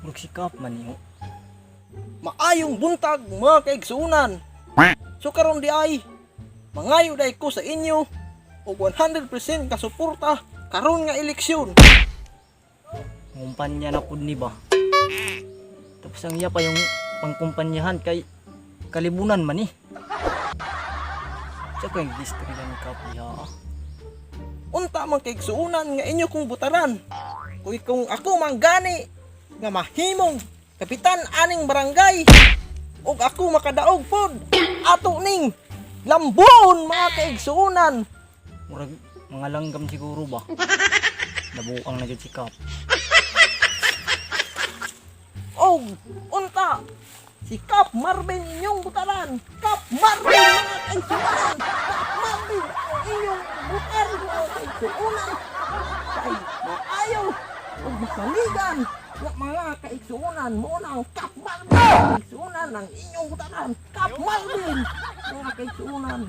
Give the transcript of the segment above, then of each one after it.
Murag si Kap man niyo. Maayong buntag, mga kaigsuunan. So karon di ay mangayo day ko sa inyo og 100% kasuporta karon nga eleksyon. Ngumpanya na pud ni ba. Tapos ang iya pa yung pangkumpanyahan kay kalibunan man eh. Siya ko yung history lang ni Kap niya. Unta man kaigsuunan nga inyo kong butaran. Kuy kung ako man gani nga mahimong kapitan aning barangay ug ako makadaog pod ato ning lambuon, mga kaigsuunan. Murag mga langgam siguro ba. Nabuang na jud si Kap. Og unta si Kap Marvin inyong butaran. Kap Marvin, mga kaigsuunan. Kap Marvin ang inyong butar, mga kaigsuunan. Kay maayo ug masaligan nga mga kaigsuunan mo na ang Kap Marvin. Kaigsuunan ang inyong butaran. Kap Marvin, mga kaigsuunan.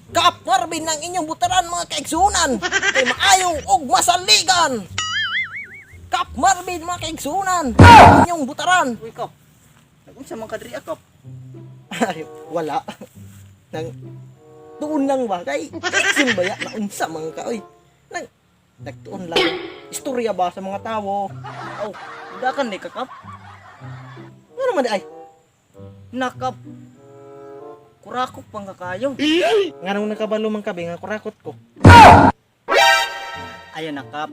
Kap Marvin ang inyong butaran, mga kaigsuunan, kay maayo ug masaligan. Kap Marvin, mga kaigsuunan, inyong butaran. Uy Kap. Nagunsa man kadri Kap? Ay, wala. Nang tuon lang ba kay action ba ya na unsa man ka oy. Nang nagtuon lang. Istorya ba sa mga tawo? Oh, dakan ni ka Kap. Ano man di ay? Nakap. Kurakot pang kakayo. Nganong nakabalo man kabi nga kurakot ko? Ayon na Kap.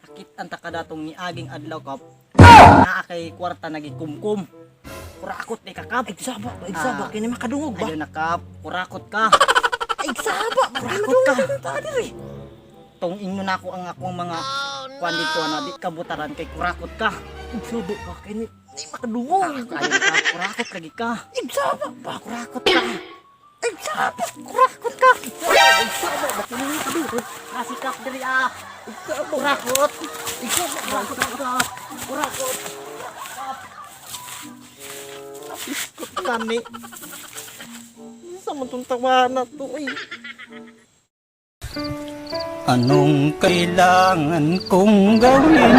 Nakit ang takadatong ni aging adlaw Kap. Naa kay kwarta nagikumkum. Kurakot ni ka Kap. Ay saba ba, ay saba Ah. kini makadungog ba? Ayon na Kap, kurakot ka. Ay saba ba, kini Kurakot ka. madungog ta diri. Tong ingno na ako ang akong mga kwan dito na di kabutaran kay kurakot ka. Ay saba ba kini di makadungog. Ayon ka, kurakot lagi ka. Ay saba ba, Kurakot ka. ay saba, Kurakot ka. ay saba ba kini makadungog. Kasi Kap diri ah. Ay saba, Kurakot. ay saba ba. Kurakot ka. Kurakot. Iskot kani. Sa man tong tawana to eh. Anong kailangan kong gawin?